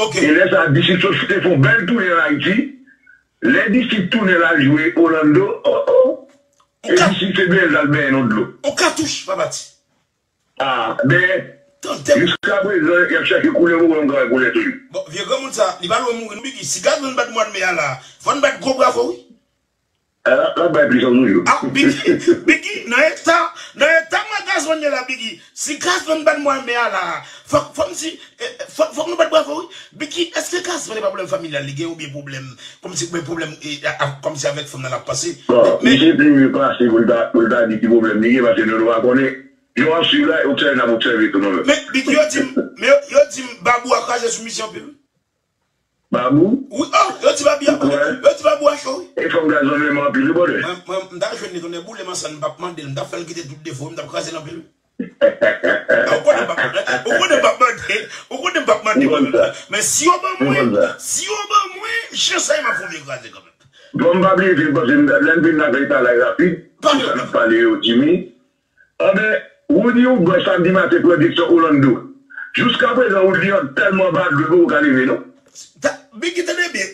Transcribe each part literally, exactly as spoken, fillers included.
Ok. E lè sa a, Disip sot te fè yon bèl tounen an Ayiti. Lè Disip tounen l al jwe Orlando, oh, oh. E Disip se benyen l t al benyen nan dlo. On katouch, pa pati. Ah, ben, jiska prezan, y ap chache koulè, mwen menm m ka wè koulè tou. Bon, vye granmoun sa, li pa lwen mouri non, Biggy. Si Gazman bat mwa de me a la, fò n bat gwo bravo, wi. Ah, l ap bay plis an toujou. Ah, Biggy, Biggy, nan eta, nan eta mwen Gazman ye la, Biggy. Si Gazman bat mwa de me a la, fòk, fòk m si, eh, eh, fòk, fòk nou bat bravo, wi. Biggy, èske Gazman se pa pwoblèm familyal li gen oubyen pwoblèm, kòmsi, oubyen pwòblèm, eh, a, a, kòmsi avèk fanm nan l ap pase? Bon, misye pi mye pase pou l ta, pou l ta di ki pwoblèm li gen, paske nou, nou pa konnen. Jan w ap swiv la, obsève n ap obsève tou nou menm. Men, Biggy, yo di m, men yo, yo di m Babou a kraze sou misye anpil. Babou? Wi, oh, yo di Babi a, yo di Babou a cho, wi. E fanm Gazman renmen anpil, wi, brother. Mwen, mwen, m t ap jwenn li tonnè boule m ansanm, m p ap mande l, m t ap fè l kite tout defo, m t ap kraze l anpil, wi. Ou konnen m p ap mande, ou konnen m p ap mande, ou konnen m p ap mande mwen menm nan. Men si yo ban mwen, si yo ban mwen, jan sa ye m ap fè yon vye kraze kanmenm. Bon, m pa bliye vin, paske lè n vin la fè etalay rapid, sa n ap pale yo, Jimmy. Anben, Woody Woodboy samdi maten pran direksyon Orlando. Jiska prezan, Woody an tèlman anba dlo, li poko ka leve, non. Biggy, tande byen.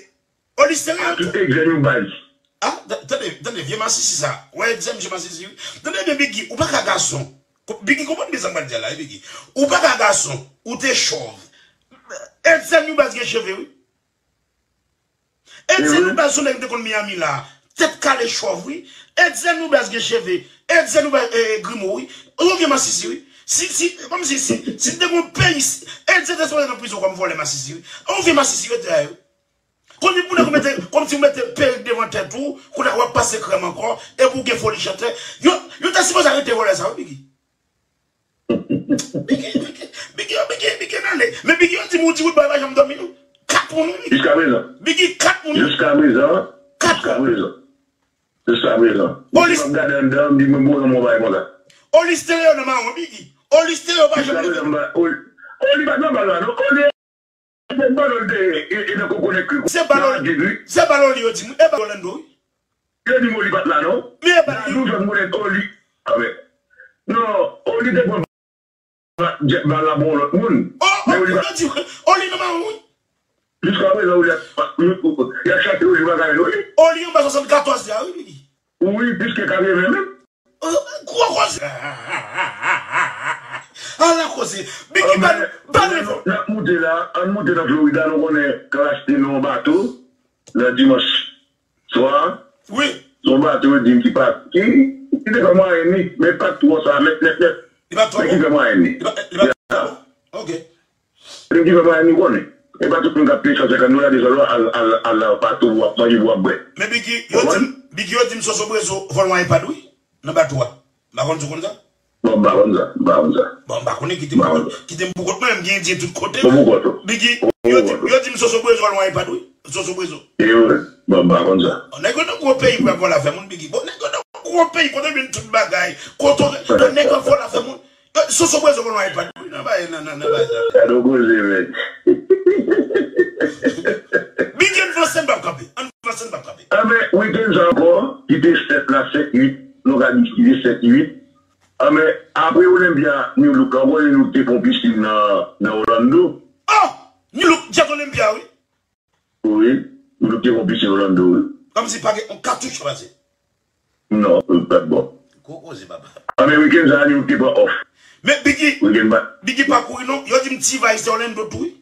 Oli Stereo. A tout egzanp yon baz. Ah, tande, tande, vye masisi sa. Wè egzanp vye masisi, wi. Tande byen, Biggy, ou pa ka gason. Biggy, konprann byen sa m pral di a la, wi, Biggy. Ou pa ka gason, ou te chòv. Egzanp yon baz gen cheve, wi. Etzer Nubaz se yon nèg m te konn Miami la. Tèt kale chòv, wi. Etzer Nubaz gen cheve. Etzer Nubaz, eh, grimo, wi. Ou vye masisi, wi. Si, si, kòmsi, si, si m te gen yon peyi, Etzer te sipoze nan prizon kòm vòlè masisi, wi. Ou vye masisi, wi, Etzer, wi. Kòmsi pou nèg ou mete, kòmsi ou mete perik devan tèt ou, kounye a w ap pase krèm ankò, epi w gen foli chantè. Yo, yo te sipoze arete vòlè sa, wi, Biggy. Biggy, Biggy, Biggy, Biggy, Biggy, n ale. Men Biggy, yo di m Woody Woodboy pa janm dòmi, non. Kat moun, wi. Jiska prezan. Biggy, kat moun, wi. Jiska prezan. Kat moun. Jiska prezan. Jiska prezan. Polis. M ap gade anndan, m di, mwen, bon, nan mwen, bagay konsa. Oli Stereo nan mawon, Biggy. Oli Stereo pa janm leve. Jiska prezan, m pa, Oli, Oli pa t nan bal la, non. Oli Se balon li te ye, e, e nan kokonèt li. Se balon, se balon li yo di m, e balon Orlando, wi. Yo di m Oli pa t la, non. Men e balon li. Dadou fè m konnen Oli. Anben. Non, Oli te pran ba-, djèt bal la pou yon lòt moun. Oh, men Oli pa t la. Yo di, Oli nan mawon, wi. Jiska prezan, Oli ap, y ap chache Oli, pa ka jwenn Oli. Oli anba swasannkatòz la, wi, Biggy. Wi, plis ke katreven menm. Gwo koze. Ala koze. Biggy, ba nou, ba nou. N ap moute la, ann moute nan Florida, nou konnen Klass te nan yon bato nan dimanch swa. Wi. Se yon bato yo di m ki pa, ki, ki te fè mwayèn li, men pa t twò sa, nèt, nèt, nèt. Li pa t twò bon? Men ki fè mwayèn li. Li pa, li pa t twò bon? Ok. Li di fè mwen, nou konnen. E pa tout moun k ap peye san senkant dola, de san dola, al, al, al nan bato pou w ap manje, pou w ap bwè. Men Biggy, yo di m, Biggy, yo di m Soso Brezo vòl yon iPad, wi, nan bato a. M pa konn si w konn sa. Bon, m pa konn sa, m pa konn sa. Bon, m pa konnen, kite m pou kont, kite m pou kont mwen, m gen endyen tout kote. Ou pou kont ou. Biggy, yo di, yo di m Soso Brezo vòl yon iPad, wi. Soso Brezo. E wi, bon, m pa konn sa. Nèg yo nan gwo peyi pou y ap vòlè afè moun, Biggy. Bon, nèg yo nan gwo peyi, kote yo jwenn tout bagay. Kote yo, nèg yo vòlè afè moun. Eh, Soso Brezo konn yon iPad, wi, nan bagay, nan, nan, nan bagay sa. Gade yon koze, men. Biggy, ann vanse, n p ap kanpe. Ann vanse, n p ap kanpe. Anben, wikenn sa ankò, ki te sèt la, sèt uit, nou ka di ki te sèt uit. Anben, apre Olympia, New Look la, ou konnen New Look te fè yon pisin nan, nan Orlando. Oh! New Look, Jet Olympia, wi. Wi, nou te fè yon pisin Orlando, wi. Kòmsi pa gen yon katouch pase. Non, li pa t bon. Gwo koze, papa. Anben, wikenn sa a, nou te pran off. Men Biggy, Biggy pa kouri non. Yo di m T-Vice te Orlando tou, wi.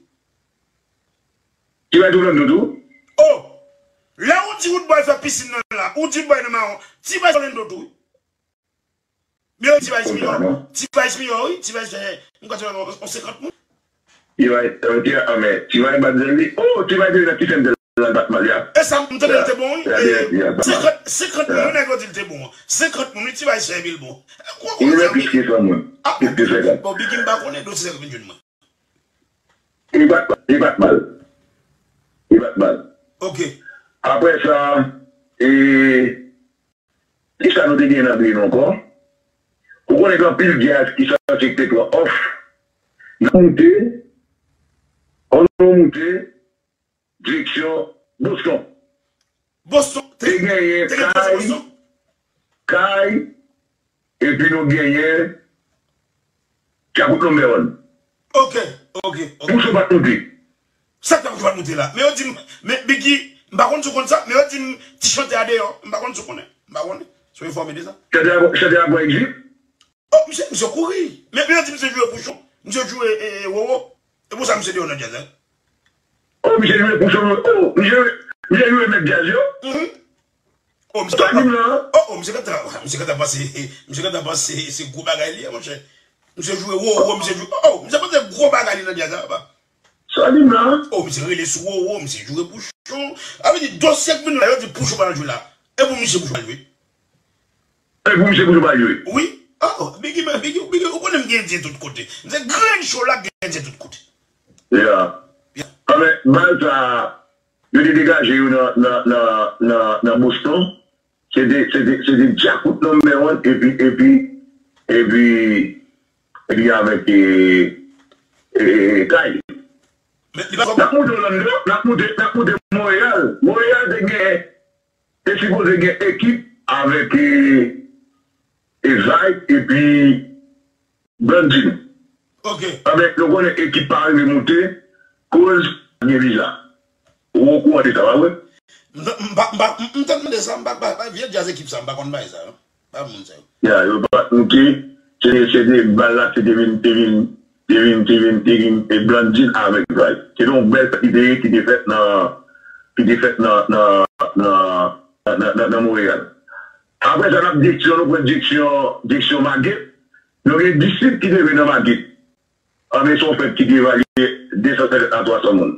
T-Vice te Orlando tou? Oh! Lè ou di Woodboy fè pisin nan la, ou di Woodboy nan mawon, T-Vice Orlando tou, wi. Men yo T-Vice miyò. T-Vice miyò, wi. T-Vice fè, m kwè se yon, yon senkant moun. T-Vice, euh, T-, ah, men T-Vice bat zen li. Oh, T-Vice te nan ti fèm de la bat mal, ya. E sa, m tande l te bon, wi. Ya, ya, ya, ya, ya. Senkant, senkant moun, wi, nèg yo di l te bon. Senkant moun, wi, T-Vice fè epi l bon. Gwo koze, wi. Plis ke san moun. Ah, plis ke senkant. Bon, Biggy, m pa konnen, dosye sa k vin jwenn mwen. Li bat, li bat mal. Li bat mal. Ok. Apre sa, e, kisa nou te gen nan peyi nou ankò? Ou konnen gen anpil djaz ki sanse te pran off. Nou moute, ann nou moute, direksyon Boston. Boston, te genyen Kay, Kay, epi nou genyen Djakout number one. Ok, ok, ok. Soso pa t moute. Sa k t ap jwe pa moute la. Men yo di m, men Biggie, m pa konn si w konn sa, men yo di m ti chantè a deyò. M pa konn si w konnen. M pa konnen. Si w enfòme de sa. Chantè a, chantè a pran egzit? Oh, misye, misye kouri. Men, men yo di misye jwe Pouchon. Misye jwe e, e, Wowo. E pou sa misye deyò nan djaz la. Oh, misye jwe Pouchon. Oh, misye, misye jwe mèt djaz yo. Mhm. Oh, misye Sa di m la. Oh, oh, misye gentan, misye gentan panse, misye gentan panse se gwo bagay li ye, monchè. Misye jwe Wowo, misye jwe, oh, misye panse gwo bagay li nan djaz la, papa. Sa di m la. Oh, misye rele sou Wowo, misye jwe Pouchon. A vle di, dosye k vin la, yo di Pouchon pa jwe la. E pou misye Pouchon pa jwe. E pou misye Pouchon pa jwe. Wi. Oh, Biggie, men, Biggie, Biggie, ou konnen m gen dye tout kote. M se grenn show la, gen dye tout kote. Yeah. Yeah. A, men, bal sa, yo te degaje yo nan, nan, nan, nan, nan Boston. Se te, se te, se te Djakout number one, epi, epi, epi, epi avèk, e, e, e, Kay. Men li pa N ap moute Orlando, n ap moute, n ap moute Monreyal. Monreyal te gen, te sipoze gen ekip avèk, e, e Vybz epi Blondedy. Ok. Anben, nou konnen ekip pa rive moute, koz pa gen viza. Ou okouran de sa, pa vre? M, m pa, m pa, m, m t ap mande sa, m pa, pa, pa vye djaz ekip sa, m pa konn bagay sa, non. Pa moun sa yo. Ya, yo pa t moute, se, se te bal la, se te vin, te vin, te vin, te vin, te vin, e Blondedy avèk Vybz. Se te yon bèl fèt ki te, ki te fèt nan, ki te fèt nan, nan, nan, nan, nan, nan, nan Monreyal. Apre sa, n ap direksyon, nou pran direksyon, direksyon Maget. Nou gen disip ki te rive nan Maget. Anben, se yon fèt ki te evalye de san senkant a twa san moun.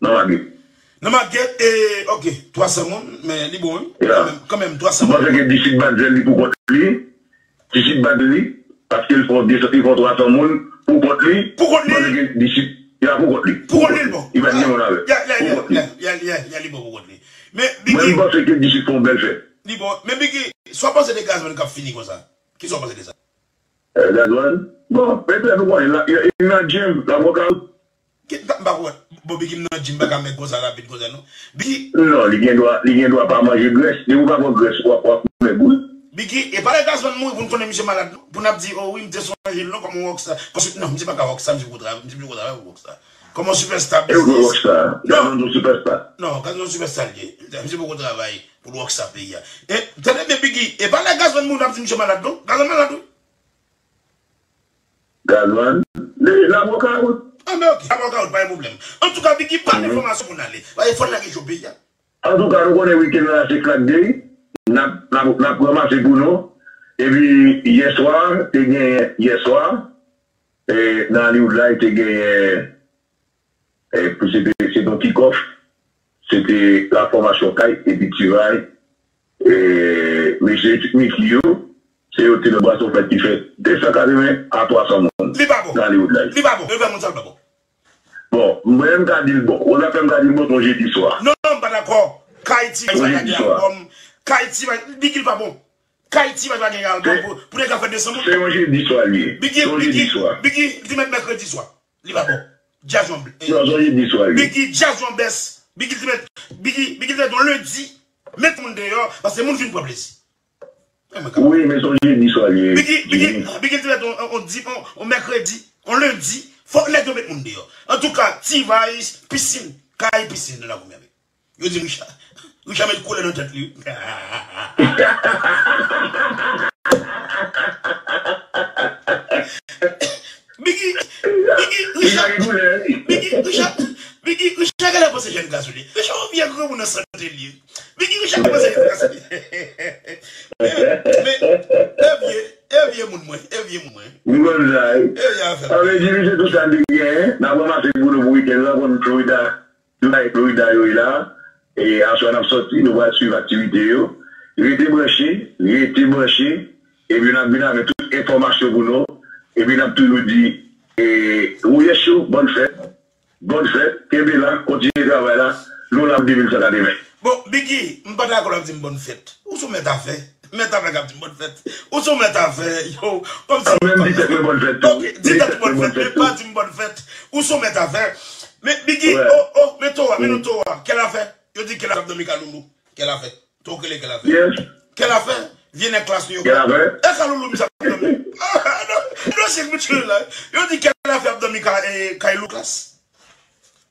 Nan Maget. Nan Maget, e, ok, twa san moun, men li bon, wi. Ya. Kanmenm, kanmenm, twa san moun. M panse ke disip bat zèl li pou kont li. Disip bat li, paske l fè de san, li fè twa san moun pou kont li. Pou kont li? M panse ke disip, ya, pou kont li. Pou kont li, l bon. Li pa t gen moun avè l. Ya, ya, ya, ya, ya, ya, ya, li bon pou kont li. Men, Biggie. Mwen, m panse ke disip fè yon bèl fèt. Li bon. Men, Biggie, sa w panse de Gazzman k ap fini konsa? Kisa w panse de sa? Eh, Gazzman. Bon, petèt ou konnen, l ap, li nan gym, l ap workout. Ki, m pa, m pa konprann. Bon, Biggie m nan gym, m pa ka mèg konsa rapid konsa, non. Biggie. Non, li gen dwa, li gen dwa pa manje grès. Depi w pa pran grès, w ap, w ap mèg, wi. Biggie, e pa lè Gazzman mouri pou n konnen misye malad, non. Pou n ap di, oh wi, m te sonje l, non, kòm yon rockstar. Kòm si, non, misye pa ka rockstar, misye poko travay, misye poko travay pou rockstar. Kòm yon superstar biznis. E ou rockstar. Non. Gazzman se yon superstar. Non, Gazzman se yon superstar li ye. Misye poko travay pou l rockstar peyi a. E, tande byen, Biggie, e pa lè Gazzman mouri n ap di misye malad, non. Gazzman malad, wi. Gazzman, li, l ap workout. Ah, men ok, l ap workout, pa gen pwoblèm. Antouka, Biggie, pa enfòmasyon pou n ale. Paske fò n lage cho peyi a. Antouka, nou konnen wikenn nan la se Crack Day. N ap, n ap, n ap ranmase pou nou. Epi, yèswa, te genyen, yèswa, e, nan Hollywood la, te genyen E pou se te, se te yon kick-off, se te la fòmasyon Kay epi T-Ray, e, mesye Etnik Miki yo, se yo te nan bwason fèt ki fèt de san katreven a twa san moun. Li pa bon. Nan Hollywood la. Li pa bon. Yo fè moun sa l pa bon. Bon, mwen m ka di l bon. Ou la fè m ka di l bon, se yon jedi swa. Non, non, m pa dakò. Kay T-Ray pa lage albòm. Kay T-Ray, Biggie l pa bon. Kay T-Ray pa gen albòm pou, pou nèg la fè de san moun. Se yon jedi swa li ye. Biggie, Biggie, Biggie, li te mèt mèkredi swa. Li pa bon. Djaz yon bl-, eh, non, se yon jedi swa li ye. Biggie, djaz yon bès. Biggie te mèt, Biggie, Biggie te mèt yon lendi. Met moun deyò, paske moun vin pran plezi. Eh, mwen kapab. Wi, men se yon jedi swa li ye. Biggie, Biggie, Biggie te mèt yon, yon, yon di-, yon, yon mèkredi, yon lendi. Fòk nèg yo met moun deyò. Antouka, T-Vice, pisin, kay pisin nan lakou Miami. Yo di Richard. Richard met koulè nan tèt li. Biggie, Biggie, Richard, Biggie, Richard, Biggie, Richard genlè panse jèn gason li. Richard yon vye granmoun nan sante li. Biggie, Richard panse jèn gason li. Men, men, e vye, e vye moun mwen, e vye moun mwen. M konn sa, wi. E vye afè. Sa vle di, misye tout sa l te genyen, n ap ranmase pou nou pou wikenn nan, konn Florida. Tout bagay Florida yo ye la. E aswè n ap sòti, nou pral swiv aktivite yo. Rete branche, rete branche. Epi n ap vin avèk tout enfòmasyon pou nou. Epi n ap toujou di, e, Royè Show, bòn fèt. Bòn fèt. Kenbe la, kontinye travay la. Nou la pou de mil san katreven. Bon, Biggie, m pa dakò lè w ap di m bòn fèt. Ou se yon mèt afè. Mèt afè k ap di m bòn fèt. Ou se yon mèt afè, yo. Kòmsi. An menm di tèt mwen bòn fèt tou. Ok, di tèt mwen bòn fèt, men pa di m bòn fèt. Ou se yon mèt afè. Men Biggie, oh, oh, men Towa, men non Towa. Kèl afè? Yo di kèl afè ap dòmi kay Loulou. Kèl afè? Towa k rele kèl afè? Yes. Kèl afè? Vye nèg klas nou yo. Kèl afè? E kay Loulou misye ap dòmi. Ah, non, non, se mouche la. Yo di kèl afè ap dòmi kay, eh, kay Loulou klas.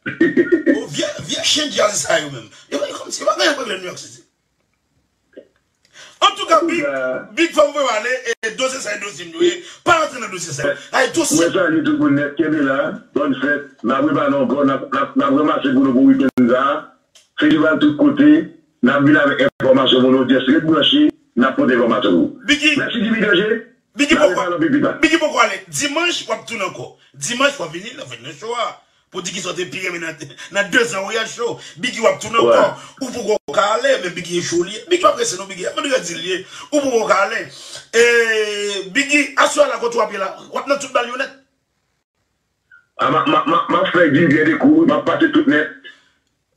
O vye, vye chen djaz sa yo menm. Yo pa gen kòmsi, yo pa gen anyen regle New York City. Antouka, Big, Big fò m voye w ale, e dosye sa e dosye m yo ye. Pa rantre nan dosye sa yo. Ay, dosye. Mwen salye tout moun nèt, kenbe la, bòn fèt. N ap repale ankò, n ap, n ap, n ap ranmase pou nou pou wikenn sa. Festival tout kote, n ap vin avèk enfòmasyon pou nou, just ret branche, n ap pote enfòmasyon pou ou. Biggie, mèsi Jimmy Danger, Biggie n ap poko, repale anpil pita. Biggie poko ale. Dimanch, w ap tounen ankò. Dimanch, w ap vini nan fèt nan show a. Pou di kisa w te pi renmen nan, nan dezan w ya show. Biggie, w ap tounen ankò. Ou poko ka ale, men Biggie e cho li ye. Biggie pa prese non, Biggie. Mwen deja di l ye. Ou poko ka ale. E, Biggie, aswè a la, kote w ap ye la? W ap nan tout bal yo nèt? A, m ap, m ap, m ap, m ap fè divè de kou, m ap pase tout nèt.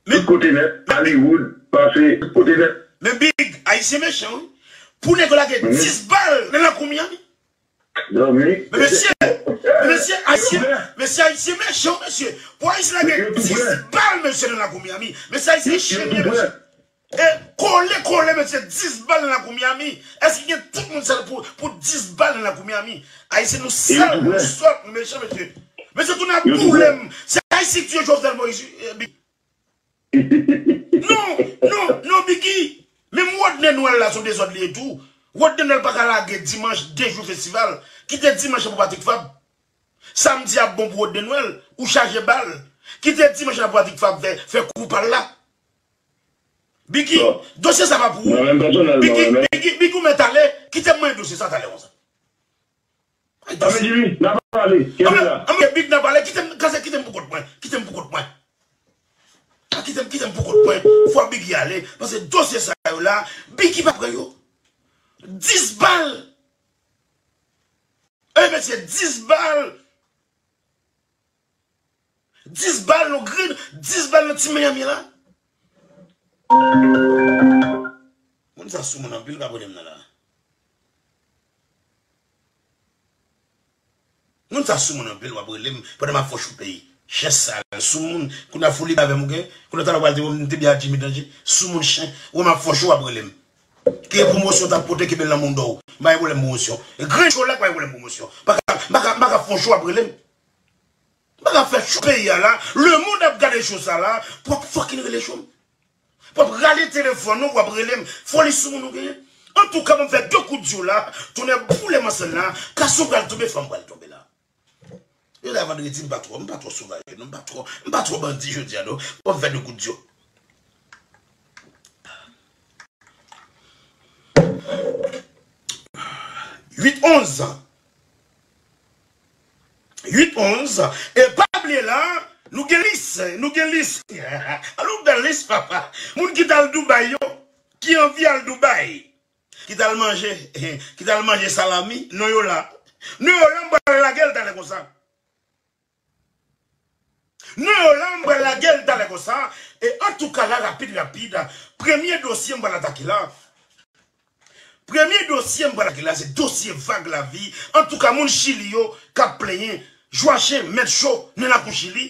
Tout kote nèt. Hollywood, pase tout kote nèt. Men Big, Ayisyen mechan, wi. Pou nèg yo lage dis bal nan lakou Miami. Men mesye, men mesye, Ayisyen, mesye, Ayisyen mechan, mesye. Pou Ayisyen lage dis bal, mesye, nan lakou Miami. Mesye, Ayisyen chen, mesye. E kole, kole, mesye, dis bal nan lakou Miami. Èske gen tout moun sa pou, pou dis bal nan lakou Miami? Ayisyen nou sal, nou sòt, nou mechan, mesye. Mesye, tounen ap boule m. Se Ayisyen ki tiye Jovenel Moïse, e, Big. Non, non, non, Biggie. Menm Rodney Nwèl la, se yon dezòd li ye tou. Rodney Nwèl pa ka lage dimanch, de jou festival. Kite dimanch pou Patrick Fabre. Samdi ap bon pou Rodney Nwèl, ou chaje bal. Kite dimanch la pou Patrick Fabre fè, fè kou pa l la. Biggie, dosye sa pa pou ou. Biggie, Biggie, Biggie, ou mèt ale. Kite m manyen dosye sa talè konsa. Ay, dosye. Anben, Jimmy, n a pale. Kenbe la. Anben, Big, n a pale. Kite m, kanse, kite m pou kont mwen. Kite m pou kont mwen. A, kite m, kite m pou kont mwen. Fò Biggie ale. Paske dosye sa yo la, Biggie pa pran yo. Dis bal. E, mesye, dis bal. Dis bal nan grid, dis bal nan Ti Miami la. Moun sa sou moun anpil k ap rele m nan la. Moun sa sou moun anpil w ap rele m pandan m ap fè w cho peyi. Chen sal, sou moun, kounye a fout li avè m, oke? Kounye a talè w pral di, m te byen ak Jimmy Danger. Sou moun chen, ou wè m ap fè w cho w ap rele m. Ke pwomosyon w t ap pote, kenbe l nan mouda w. M pa gen pwoblèm pwomosyon. Grenn cho la, m pa gen pwomosyon. M pa ka, m pa ka, m pa ka fè w cho w ap rele m. M pa ka fè cho peyi a la. Lemonn ap gade cho sa la. Pou w ap fucking rele cho m. Pou w ap rale telefòn ou, w ap rele m. Foli sou moun ou genyen. Antouka, ban m fè de kout dyo la. Tonnè boule m ansanm la. Kason pral tonbe, fanm pral tonbe la. Jodi a vandredi, m pa twò, m pa twò sovaj, non, m pa twò, m pa twò bandi jodi a, non. Ban m fè de kout dyo. Uit onz. Uit onz. E pa bliye la, nou gen lis, nou gen lis. Alò, bèl lis, papa. Moun ki t al Dubai yo, ki anvi al Dubai, ki t al manje, ki t al manje salami, non yo la. Non yo la, m pral lage l talè konsa. Non yo la, m pral lage l talè konsa. E antouka la, rapid, rapid, premye dosye m pral atake la. Premye dosye m pral atake la, se dosye Vag Lavi. Antouka, moun Chili yo k ap plenyen, Joachim, mèt cho, nan lakou Chili,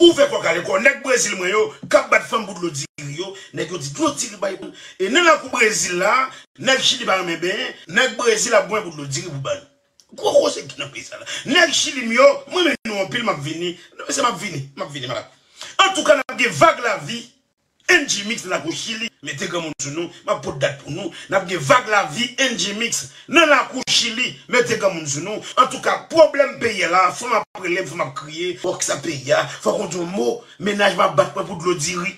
ouvè kò kale kò. Nèg Brezil mwen yo, k ap bat fanm pou dlo diri yo, nèg yo di dlo diri bay bon. E nan lakou Brezil la, nèg Chili pa renmen benyen, nèg Brezil ap bwen pou dlo diri pou ba nou. Gwo koze ki nan peyi sa la. Nèg Chili m yo, mwen renmen nou anpil, m ap vini. Non, mesye, m ap vini, m ap vini, m ap. Antouka, n ap gen Vag Lavi, N G Mix nan lakou Chili, mete granmoun sou nou, m ap pot dat pou nou. N ap gen Vag Lavi, N G Mix nan lakou Chili, mete granmoun sou nou. Antouka, pwoblèm peyi a la, fanm ap rele m, fanm ap kriye. Fòk sa peyi a, fòk ou di yon mo, mennaj m ap bat mwen pou dlo diri.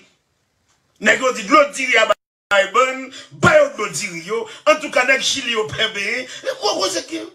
Nèg yo di dlo diri a bay bann, ba yo dlo diri yo. Antouka, nèg Chili yo pè benyen. E gwo koze ki.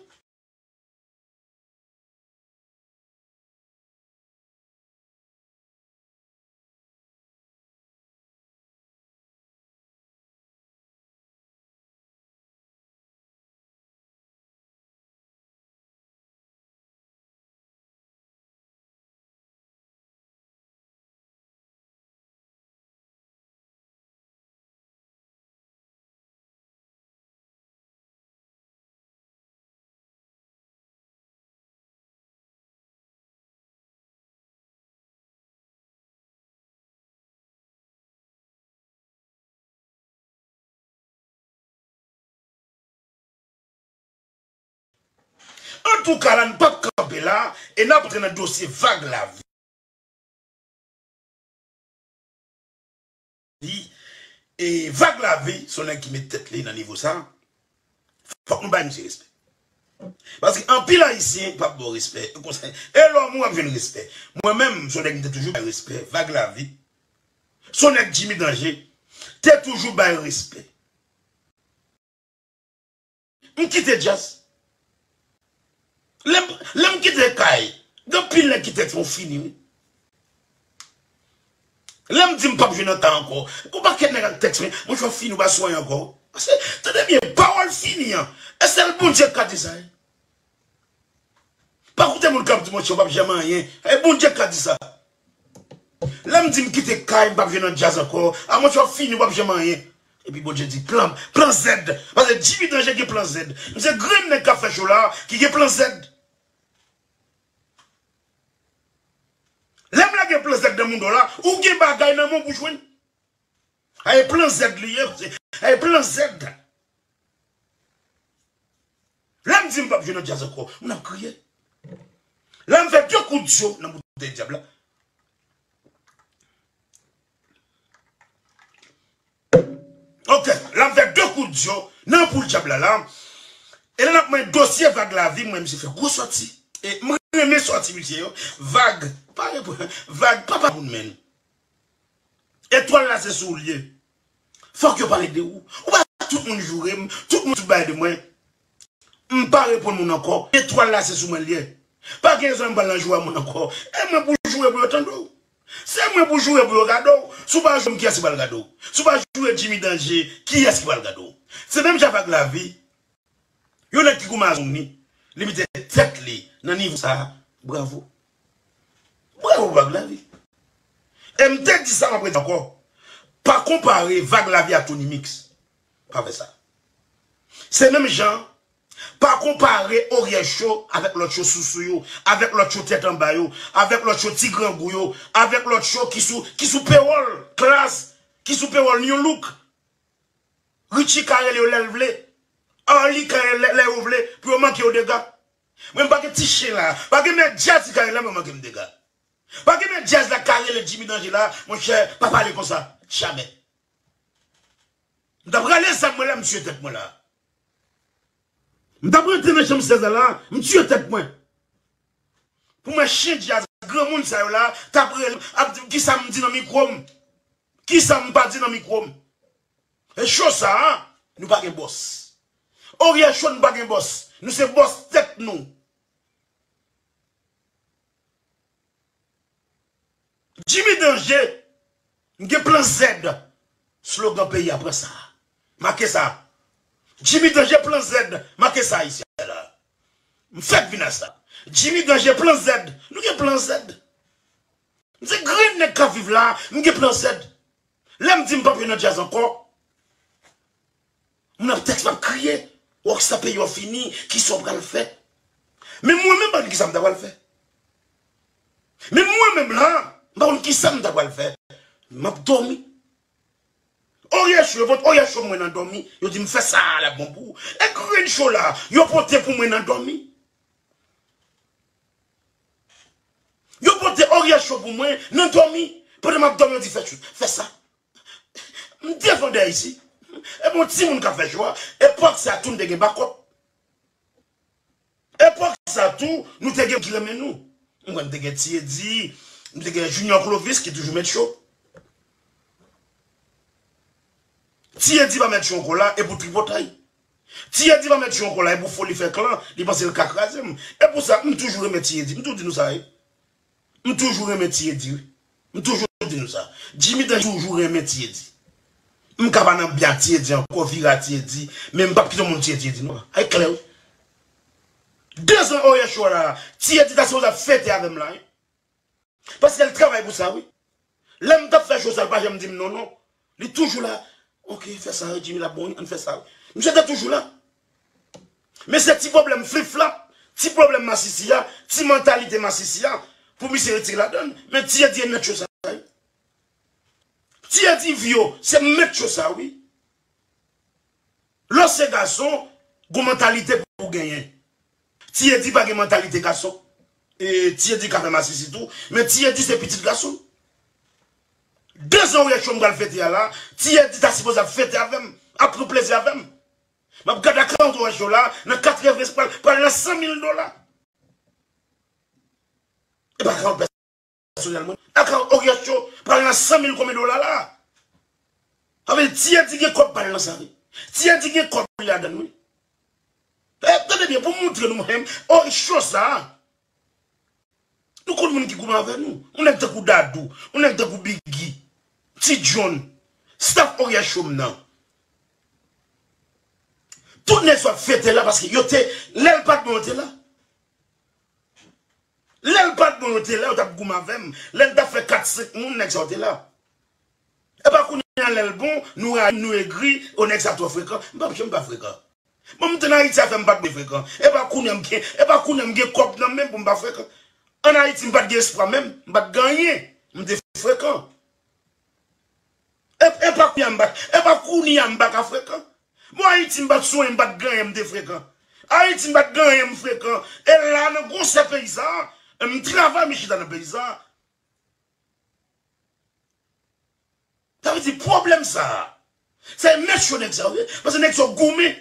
Antouka, la, n p ap kanpe la e n ap antre nan dosye Vag Lavi. e, Vag Lavi, se yon nèg ki met tèt li nan nivo sa. Fòk nou bay misye respè. Paske anpil Ayisyen p ap ba w respè. E konsa, e lè w mouri, w ap jwenn respè. Mwen menm, se yon nèg m te toujou bay respè. Vag Lavi. Se yon nèg Jimmy Danje te toujou bay respè. M kite djaz. Lè m, lè m kite kay, gen anpil nèg ki tèks mwen fini, wi. Lè m di m p ap jwe nan kay ankò, gon pakèt nèg ap tèks mwen, monchè w fini, w pa sou anyen ankò. Paske, tande byen, pawòl fini an, e sèl Bondye k ka di sa, wi. Pa koute moun k ap di, monchè, w p ap janm anyen. E Bondye k ka di sa. Lè m di m kite kay, m p ap jwe nan djaz ankò. A, monchè, w ap fini, w p ap janm anyen. Epi Bondye di, plan, plan Z. Paske Jimmy Danje gen plan Z. M se grenn nèg k ap fè cho la, ki gen plan Z. Lè m lage plan Z nan mouda w la, ou gen bagay nan men w pou jwenn. A, e plan Z li ye, a, e plan Z. Lè m di m p ap jwe nan djaz ankò, moun ap kriye. Lè m fè de kout dyo nan boutèy dyab la. Ok, lè m fè de kout dyo nan poul dyab la la. E lè n ap mwen dosye Vag Lavi, mwen misye fè gwo sòti. E m renmen sòti misye yo. Vag, pa reprann. Vag, papa moun menn. Etwal la se sou ou l ye. Fòk yo pale de ou. Ou pa tout moun joure m, tout moun tout bagay de mwen. M pa reponn moun ankò. Etwal la se sou mwen l ye. Pa gen rezon m pral nan joure moun ankò. E mwen pou joure pou yo tande w. Se mwen pou joure pou yo gade w. Si w pa joure m, kiyès ki pral gade w? Si w pa joure Jimmy Danje, kiyès ki pral gade w? Se menm jan Vag Lavi. Yon nèg ki kou mazongni, li mete tèt li nan nivo sa a, bravo. Bravo Vag Lavi. E m te di sa, m ap redi ankò. Pa konpare Vag Lavi ak Tony Mix. Pa fè sa. Se menm jan, pa konpare Oriel Show avèk lòt show sousou yo, avèk lòt show tèt anba yo, avèk lòt show ti grangou yo, avèk lòt show ki sou, ki sou pewòl Klass, ki sou pewòl New Look. Richie ka rele yo lè l vle. Arly ka rele lè, lè yo vle, pou yo manke yo dega. Mwen, m pa gen ti chen la. Pa gen mèt djaz ki ka rele la, mwen manke m dega. Pa gen mèt djaz la ka rele Jimmy Danje la, monchè, pa pale konsa. Jamè. M t ap rale zam mwen la, m tiye tèt mwen la. M t ap rantre nan chanm sèz la la, m tiye tèt mwen. Pou mwen chen djaz, granmoun sa yo la, t ap rele, ap di m kisa m di nan mikwo m. Kisa m pa di nan mikwo m. E cho sa a, nou pa gen bòs. Oriel Show, nou pa gen bòs. Nou se bòs tèt nou. Jimmy Danje, m gen plan Z. Slogan peyi a, pran sa. Make sa. Jimmy Danje, plan Z. Make sa isi a la. M fèk vin a sa. Jimmy Danje, plan Z. Nou gen plan Z. M se grenn nèg k ap viv la, m gen plan Z. Lè m di m p ap jwe nan djaz ankò, moun ap tèks m ap kriye. Rockstar peyi w fini, kisa w pral fè? Men mwen menm, m pa konn kisa m ta pral fè. Men mwen menm la, m pa konn kisa m ta pral fè. M ap dòmi. Oriel Show, yo pote Oriel Show mwen nan dòmi, yo di m fè sa a l ap bon pou ou. E grenn cho la, yo pote pou mwen nan dòmi. Yo pote Oriel Show pou mwen nan dòmi. Pandan m ap dòmi, yo di fè cho, fè sa. M te fondè isi. E bon, timoun k ap fè cho a. Epòk sa tou, m te gen bakòp. Epòk sa tou, nou te gen ki renmen nou. M kwè m te gen Ti Edi, m te gen Junior Clovis ki toujou met cho. Ti Edi pa met cho ankò la, e pou tripotay. Ti Edi pa met cho ankò la, e pou foli fè klan, li panse l ka kraze m. E pou sa, m toujou renmen Ti Edi. M toujou di nou sa, wi. M toujou renmen Ti Edi, wi. M toujou di nou sa. Jimmy Danje toujou renmen Ti Edi. M ka pa nan byen ak Ti Edi ankò, vire a Ti Edi, men m p ap kite yon moun tiye Ti Edi, non. Ay klè, wi. Dezan Oriel Show la, Ti Edi ta sipoze ap fete avè m la, wi. Paske l travay pou sa, wi. Lè m t ap fè cho sa, l pa janm di m non, non. Li toujou la. Ok, fè sa, Jimmy, l ap bon, wi, ann fè sa, wi. Misye te toujou la. Men se ti pwoblèm flip flap, ti pwoblèm masisi a, ti mantalite masisi a, pou misye retire ladann. Men Ti Edi e mèt cho sa, wi. Ti Edi Vyo, se mèt cho sa, wi. Lè w se gason, gon mantalite pou w genyen. Ti Edi pa gen mantalite gason. E Ti Edi ka fè masisi tou, men Ti Edi se pitit gason. de zan Oryecho m pral fete a la, Ti Edi ta sipoze ap fete avè m, ap pran plezi avè m. M ap gade akawont Oryecho la, nan katrevens pral, pral nan san mil dola. E pa akawont pèsonèl mwen. Akawont Oryecho pral nan san mil konbyen dola la. Sa vle di Ti Edi gen kòb pa l nan sa wi. Ti Edi gen kòb li ladann wi. E, tande byen, pou m montre nou menm, Oryecho sa. Nou konn moun ki goumen avè nou. Yon nèg tankou Dadou, yon nèg tankou Biggy, Ti John, staff Oryecho m nan. Tout nèg sa ap fete la paske yo te, lè l pa t bon yo te la. Lè l pa t bon yo te la, yo t ap goumen avè m. Lè n t ap fè kat senk moun, nèg sa yo te la. E pa kounye a lè l bon, nou ra, nou egri, o nèg sa twò frekan. M p ap janm pa frekan. Bon, m te nan Ayiti, afè m pa t byen frekan. E pa kounye a m gen, e pa kounye a m gen kòb nan men m pou m pa frekan. Ann Ayiti, m pa t gen espwa menm, m pa t gen anyen. M te frekan. E, e pa kounye a m pa, e pa kounye a m pa ka frekan. Bon, Ayiti, m pa t swen, m pa t gen anyen, m te frekan. Ayiti, m pa t gen anyen, m frekan. E la, nan gwosè peyi sa, m travay, m chita nan peyi sa. Sa vle di pwoblèm sa a, se mèt cho nèg sa yo ye, paske nèg sa yo goumen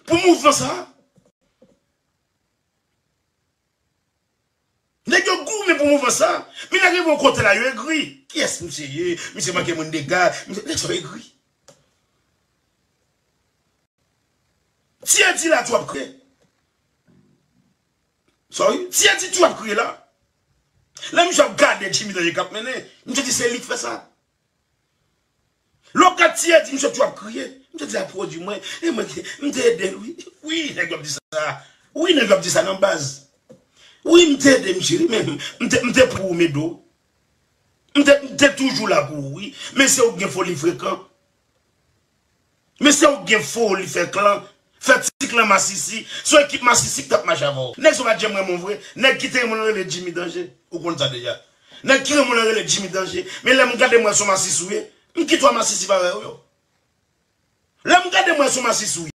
pou mouvman sa a. Nèg yo goumen pou mouvman sa a. Men nèg rive yon kote la, yo egri. Kiyès misye ye? Misye manke moun dega. Misye, nèg sa yo egri. Ti Edi la tou ap kriye. Sorry. Ti Edi tou ap kriye la. Lè misye ap gade Jimmy Danje k ap mennen, misye di se li k fè sa. Lè w gad Ti Edi, misye tou ap kriye. Misye di a pwodui mwen. E mwen ki, m te ede l wi. Wi, nèg yo ap di sa. Wi, nèg yo ap di sa nan baz. Wi, m te ede misye wi, men m te, m te pou ou, m ede w. M te, m te toujou la pou ou wi. Men se ou k gen foli frekan. Men se ou k gen foli fè klan. Fè ti klan masisi. Se yon ekip masisi k t ap mache avè w. Nèg sa yo pa t janm renmen w vre. Nèg ki te renmen w rele Jimmy Danje. Ou konn sa deja. Nèg ki renmen w rele Jimmy Danje. Men lè m gade m wè se yon masisi ou ye. M kite w masisi parèy ou yo. Lè m gade m wè se yon masisi ou ye.